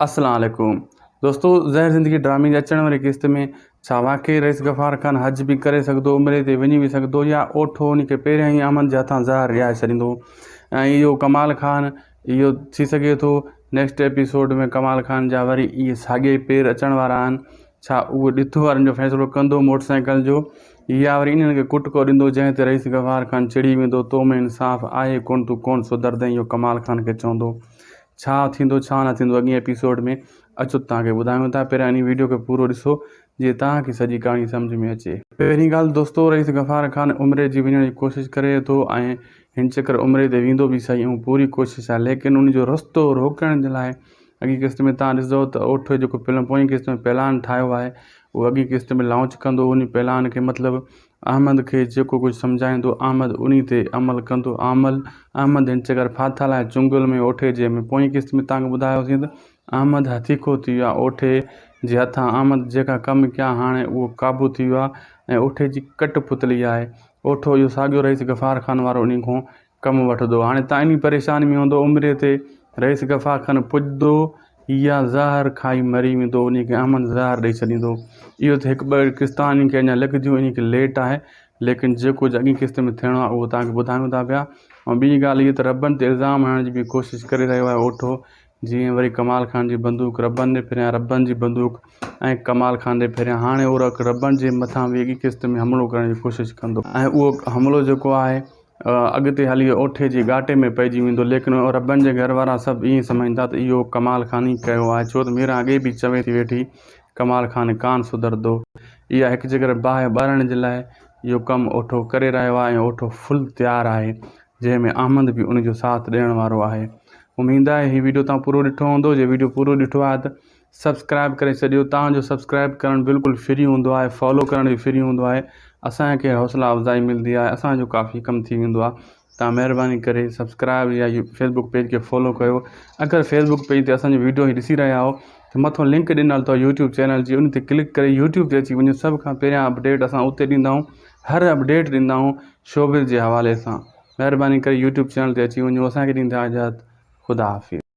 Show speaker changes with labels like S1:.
S1: اسلام عليڪم دوستو زهر زندگي ڊرامي جي اچڻ واري قسط ۾ ڇا واقعي رئيس غفار خان حج به ڪري سگهندو عمري تي وڃي به سگهندو يا اوٺو ان کي پهريان ئي احمد جي هٿان زهر ڏياري ڇڏيندو ۽ اهو ڪمال خان اهو ٿي سگهي ٿو نيڪسٽ ايپيسوڊ ۾ ڪمال خان جا وري اهي ساڳيا ئي پير اچڻ وارا آهن ڇا اهو ڏٿ وارن جو فيصلو ڪندو موٽر سائيڪل جو يا وري انهن کي ڪٽڪو ڏيندو جنهن تي رئيس غفار خان چڙي ويندو تو ۾ انصاف آهي ڪونه تون ڪونه سڌردين اهو ڪمال خان کي چوندو ڇا ٿيندو ڇا نه ٿيندو اڳئين ايپيسوڊ ۾ اچو ته توهان کي ٻڌايون ٿا پهريان انهي ويڊيو کي پورو ڏسو جيئن توهان کي سڄي ڪهاڻي سمجهه ۾ اچي. پهرين ڳالهه دوستو رئيس غفار خان عمري جي وڃڻ جي ڪوشش ڪري ٿو ۽ هن چڪر عمري تي ويندو به سهي ۽ پوري ڪوشش آهي ليڪن ان جو رستو روڪڻ جي لاء اڳين قسط ۾ توهان ڏسندو ته اوٺ جيڪو پلان پوئين قسط ۾ پلان ٺاهيو آهي اهو اڳين قسط ۾ لانچ ڪندو ان پلان کي مطلب احمد کي جيڪو ڪجهه سمجهائيندو، احمد انهي تي عمل ڪندو. عامل، احمد هن چڪر ڦاٿل آهي چنگل ۾ اوٺي جي ۾. پوئين قسط ۾ توهان کي ٻڌايوسين ته احمد هٿيڪو ٿي ويو آهي. اوٺي جي هٿان احمد جيڪا ڪم ڪيا هاڻي اهو قابو ٿي ويو آهي ۽ اوٺي جي ڪٽ پتلي آهي. اوٺو اهو ساڳيو رئيس غفار خان وارو انهي کان ڪم وٺندو. هاڻي تان انهي پريشاني ۾ هوندو عمري تي رئيس غفار خان پڄندو يا زهر کائي مري ويندو انهي کي احمد زهر ڏئي ڇڏيندو. اهو ته هڪ ٻه قسطا انهي کي اڃا لڳنديون انهي کي ليٽ آهي ليڪن جيڪو ڪجهه اڳين قسط ۾ ٿيڻو آهي اهو توهان کي ٻڌايون ٿا پيا ۽ ٻي ڳالهه اها ته ربن تي الزام هڻڻ جي به ڪوشش ڪري رهيو آهي اوٺو جيئن وري ڪمال خان جي بندوق ربن ڏي ڦريان ربن جي بندوق ۽ ڪمال خان ڏي ڦريان هاڻي اهو رڪ ربن جي مٿان به اڳين قسط ۾ حملو ڪرڻ جي ڪوشش ڪندو ۽ اهو حملو جيڪو آهي اڳتي هلي اوٺي جي ڳاٽي ۾ پئجي ويندو. ليڪن ربن جي گهر وارا سڀ ائين سمجهندا ته اهو ڪمال خان ئي ڪيو آهي، ڇو ته ميران اڳي به چوي ٿي ويٺي، ڪمال خان ڪانه سڌرندو. اها هڪ جيڪر باهه ٻارڻ جي لاء اهو ڪم اوٺو ڪري رهيو آهي ۽ اوٺو فل تيار آهي، جنهن ۾ احمد به ان جو ساٿ ڏيڻ وارو آهي. اميد آهي هي ويڊيو توهان پورو ڏٺو هوندو، جي ويڊيو پورو ڏٺو آهي ته سبسڪرائب ڪري ڇڏيو توهان جو سبسڪرائب ڪرڻ بلڪل فري هوندو آهي فالو ڪرڻ به فري هوندو آهي اسان کي حوصلا افزائي ملندي آهي اسان جو ڪافي ڪم ٿي ويندو آهي توهان مهرباني ڪري سبسڪرائب يا فيسبوڪ پيج کي فالو ڪيو اگر فيسبوڪ پيج تي اسان جو ويڊيو هي ڏسي رهيا آهيو ته مٿو لنڪ ڏنل اٿو يوٽيوب چينل جي ان تي ڪلڪ ڪري يوٽيوب تي اچي وڃو سڀ کان پهريان اپڊيٽ اسان اتي ڏيندا آهيون هر اپڊيٽ ڏيندا آهيون شوبز جي حوالي سان مهرباني ڪري يوٽيوب چينل تي اچي وڃو اسان کي ڏيندا اجازت خدا حافظ.